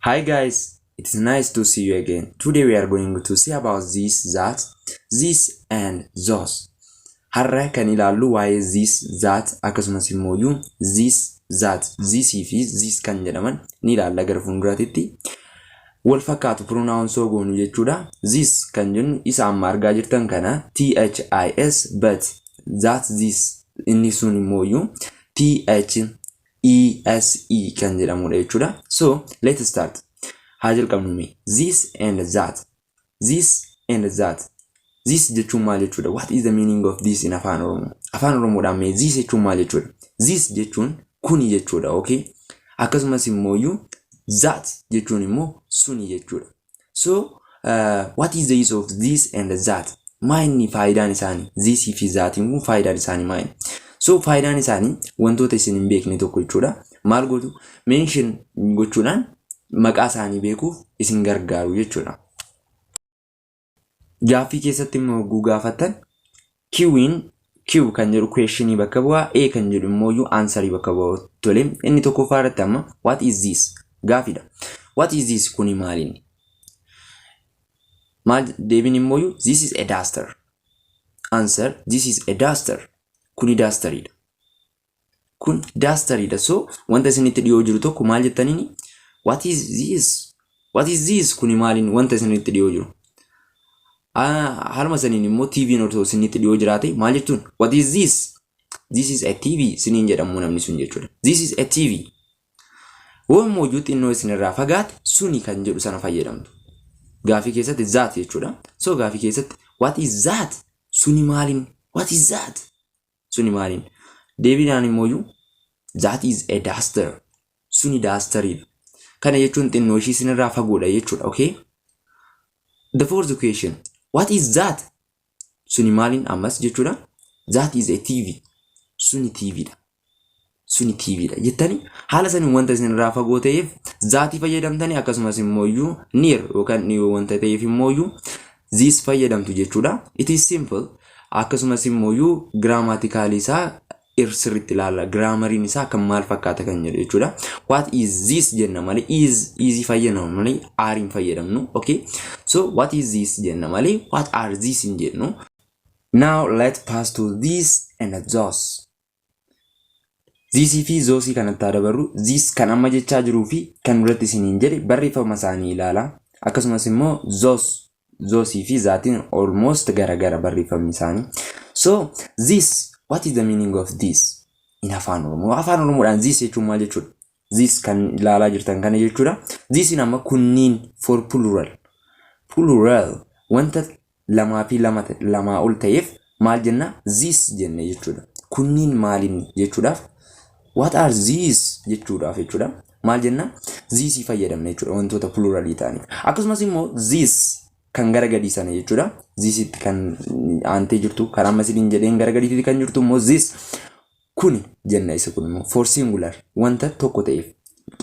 Hi guys, it's nice to see you again. Today we are going to see about this, that, these and those. Har'a kan ilaallu waa'ee this, that, akkasumas immoo this, that, this fi these kan jedhaman ni ilaalla. Gara fuulduraatitti. Wal fakkaatu pronounce goonu jechuudha. This kan jennu isa amma argaa jirtan kana, THIS, but that, these inni sun immoo THESE kan jedhamudha jechuudha. So let's start. Haa jalqabnu mee. This and that. This and that. This jechuun maal jechuudha? What is the meaning of this in Afaan Oromoo? Afaan Oromoodhaan mee this jechuun maal jechuudha? This jechuun kuni jechuudha, okay? Akkasumas immoo that jechuun immoo suni jechuudha. So what is the use of this and that? Maa inni faayidaan isaanii? This fi thatin kun faayidaan isaanii maa inni? So faayidaan isaanii wantoota isin hin beekne tokko jechuudha. Maal gootu? Mention gochuudhaan maqaa isaanii beekuuf isin gargaaru jechuudha. Gaaffii keessatti immoo hogguu gaafattan, Q'n Q kan jedhu questionii bakka bu'aa, A kan jedhu immoo answerii bakka bu'aa. Tole, inni tokkoffaa irratti amma "What is this?" Gaafiidha. What is this? Kuni maaliini? Maal deebiin immoo? This is a duster. Answer: this is a duster. Kuni dusteriidha. Kun dusteriidha. So wanta isinitti dhiyoo jiru tokko maal jettaniini? What is this? What is this? Kuni maaliin? Wanta isinitti dhiyoo jiru. Haaluma saniin immoo TV'n otoo isinitti dhiyoo jiraate maal jettuun? What is this? This is a TV isiniin jedhamu namni sun jechuudha. This is a TV. Yoo immoo xinnoo isinirraa fagaate, suni kan jedhu sana fayyadamtu. Gaafii keessatti that jechuudha. So gaafii keessatti "What is that?" Suni maaliin? What is that? Suni maaliin? Deebiidhaan immoo that is a duster. Suni dusteriidha. Kana jechuun xinnoo ishii isinirraa fagoodha jechuudha. Okay? The fourth question. What is that? Suni maaliin ammas jechuudha. That is a TV. Suni TVdha. Suni TVdha jettanii haala saniin wanta isinirraa fagoo ta'eef thatii fayyadamtanii, akkasumas immoo iyyuu near yookaan dhiyoo wanta ta'eef immoo iyyuu this fayyadamtu jechuudha. It is simple. Akkasumas immoo iyyuu grammaticalii isaa sirriitti ilaalla. Grammariin isaa kan maal fakkaata kan jedhu jechuudha. What is this jenna malee is is fayyadamu malee are hin fayyadamnu. Okay? So what is this jenna malee what are this hin jennu. Now let's pass to these and those. These fi those kanatti haa dabarru. These kan amma jechaa jiruu fi kan duratti isiniin jedhe barreeffama isaanii ilaala. Akkasumas immoo those fi thatin almost garagara barreeffamni isaanii. So this, what is the meaning of this in Afaan Oromoo? Afaan Oromoodhaan this jechuun maal jechuudha? This kan ilaalaa jirtan kana jechuudha. This amma kunniin for plural. Plural wanta lamaa fi lamaa ol ta'eef maal jenna? These jenne jechuudha. Kunniin maaliin jechuudhaaf, what are these jechuudhaaf jechuudha. Maal jenna? These fayyadamna jechuudha wantoota pluralii ta'aniif. Akkasumas immoo this kan gara gadii sana jechuudha. Theseitti kan aantee jirtu, kan amma isiniin jedheen gara gadiitti kan jirtu immoo this kuni jenna. Isa kun immoo for singular, wanta tokko ta'eef,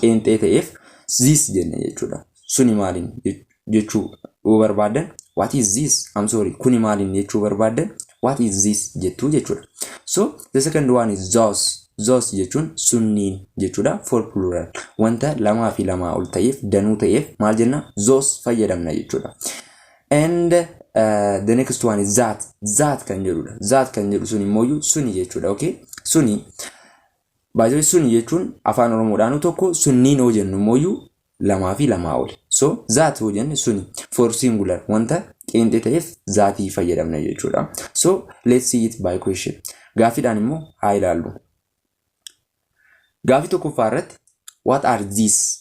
qeenxee ta'eef this jenna jechuudha. Suni maaliin jechuu yoo barbaadan, what is this? I'm sorry, kuni maaliin jechuu barbaadan, what is this jettuu jechuudha. So the second one is those. Those jechuun sunniin jechuudha for plural. Wanta lamaa fi lamaa ol ta'eef, danuu ta'eef maal jenna? Those fayyadamna jechuudha. And the next one is that. That kan jedhudha. That kan jedhu sun immoo suni jechuudha. Okay? Suni. Baay'ee suni jechuun Afaan Oromoodhaan tokko, sunniin hoo jennu immoo lamaa fi lamaa oli. So that hoo jenne suni for singular, wanta qeenxee ta'eef thatii fayyadamna jechuudha. So let's see it by question. Gaaffiidhaan immoo haa ilaallu. Gaaffii tokkoffaa irratti "What are these?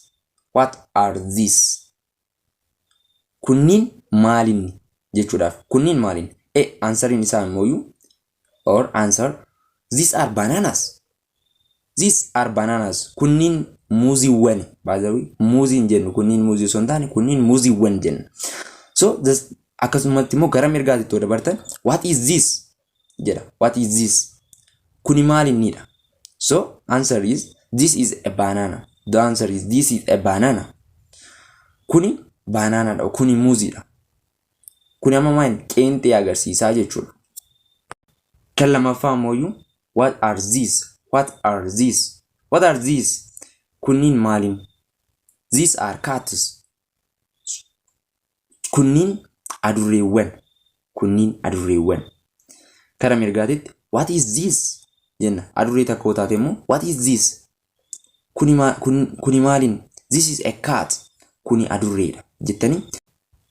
What are these?" Kunniin maalinni jechuudhaaf. Kunniin maaliin? E answeriin isaa immoo or answer: these are bananas. These are bananas. Kunniin muuziiwwan. By the way, muuzii hin jennu. Kunniin muuzii osoo hin taane kunniin muuziiwwan jenna. So akkasumatti immoo gara mirgaatti yoo dabartan, "What is this?" jedha. What is this? Kuni maalinnidha? So answer is this is a banana. The answer is this is a banana. Kuni bananaadha. Kuni muuziidha. Kuni amma maal qeenxee agarsiisaa jechuudha. Kan lammaffaa immoo "What are these? What are these? What are these?" Kunniin maaliin? These are cats. Kunniin adurreewwan. Kunniin adurreewwan. Kara mirgaatitti "What is this?" jenna. Adurree takka yoo taate immoo "What is this?" Kuni maaliin? This is a cat. Kuni adurreedha jettanii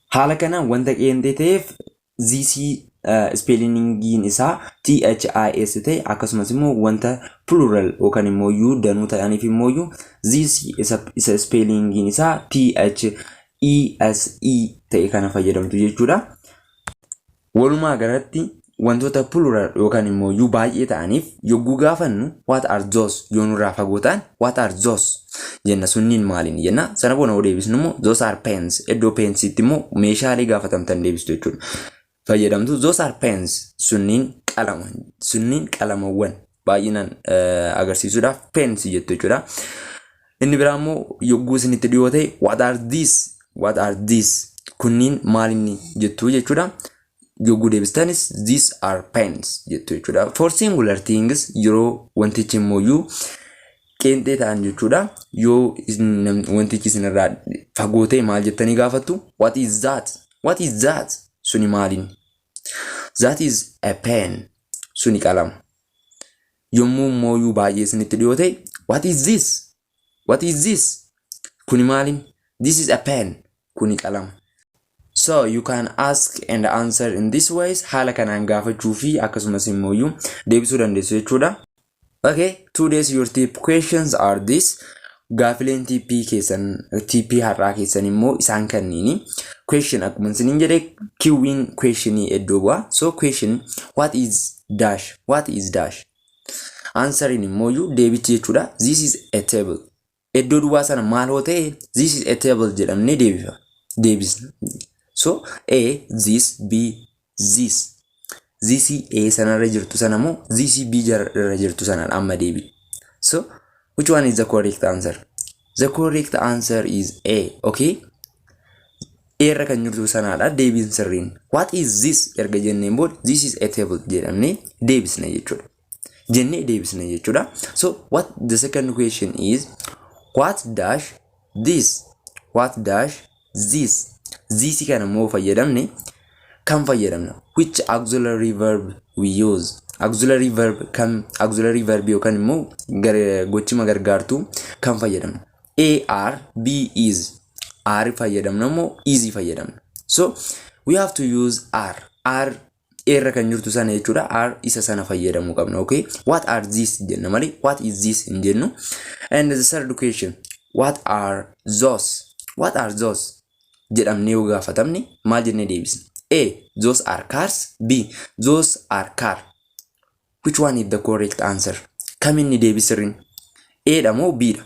haala kanaan wanta qeenxee ta'eef thisii spellingiin isaa THIS ta'e, akkasumas immoo wanta plural yookaan immoo iyyuu danuu ta'aniif immoo iyyuu these isa spellingiin isaa THESE ta'e kana fayyadamtu jechuudha. Walumaa galatti wantoota plural yookaan immoo iyyuu baay'ee ta'aniif yogguu gaafannu, "What are those?" Yoo nurraa fagoo ta'an, "What are those?" jenna, sunniin maaliin jenna. Sana booda yoo deebisnu immoo "Those are pens." Iddoo pensiitti immoo meeshaalee gaafatamtan deebistu jechuudha. Fayyadamtu "Those are pens." Sunniin qalama, sunniin qalamawwan baay'inaan agarsiisuudhaaf pens jettu jechuudha. Inni biraa immoo yogguu isinitti dhiyoo ta'e, "What are these? What are these?" Kunniin maalinni jettu jechuudha. Yogguu deebistanis "These are pens" jettu jechuudha. For singular things, yeroo wantichi immoo qeenxee ta'an jechuudha. Yoo wantichi isinirraa fagoo ta'e maal jettanii gaafattu? "What is that? What is that?" Suni maaliin? That is a pen. Suni qalama. Yommuu immoo baay'ee isinitti dhiyoo ta'e, "What is this? What is this?" Kuni maaliin? This is a pen. Kuni qalama. So you can ask and answer in this ways. Haala kanaan gaafachuu fi akkasumas immoo deebisuu dandeessu jechuudha. Okay, today's your tip questions are this. Gaafileen tippii keessan, tippii har'aa keessan immoo isaan kanniini. Question, akkuma isiniin jedhe, Q'n questionii iddoo bu'a. So question, what is dash? What is dash? Answering immoo deebichi jechuudha. This is a table. Iddoo duwwaa sana maal hoo ta'e "This is a table" jedhamnee deebifa. Deebisna. So A, this, B, these. This A sanarra jirtu sana moo this B irra jirtu sanadha amma deebi. So which one is the correct answer? The correct answer is A. Okay? A irra kan jirtu sanaadha deebiin sirriin. "What is this?" erga jenneen booda "This is a table" jedhamnee deebisna jechuudha. Jennee deebisna jechuudha. So what the second question is, what dash this? What dash this? This kana immoo fayyadamne kan fayyadamna. Which auxiliary verb we use? Auxiliary verb kan, auxiliary verb yookaan immoo gochima gargaartuu kan fayyadamna. A, are, B, is. Are fayyadamna immoo is fayyadamna? So we have to use are. Are irra kan jirtu sana jechuudha. Are isa sana fayyadamuu qabna. Okay? "What are these?" jenna malee "What is this?" hin jennu. And the third question, what are those? What are those? Jedhamnee yoo gaafatamne maal jennee deebisna? A. Those are cars. B. Those are car. Which one is the correct answer? Kam inni deebii sirriin? A dha moo B dha?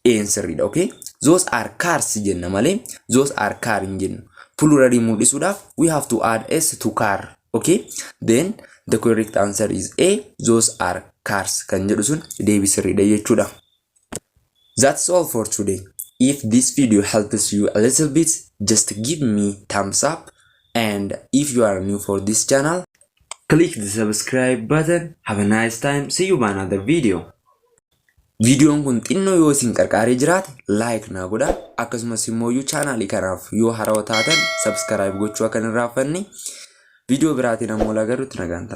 A sirriidha. Okay? "Those are cars" jenna malee "Those are car" hin jennu. Pluralii mul'isuudhaaf we have to add S to car. Okay? Then the correct answer is A. "Those are cars" kan jedhu sun deebii sirriidha jechuudha. That's all for today. If this video helps you a little bit, just give me thumbs up, and if you are new for this channel, click the subscribe button. Have a nice time. See you by another video. Viidiyoon kun xinnoo yoo isin qarqaaree jiraate like naa godhaa. Akkasumas immoo chaanaalii kanaaf yoo haarawaa taatan subscribe gochuu akka hin irraanfanne. Viidiyoo biraatiin ammoo agarrutti nagaan ta'a.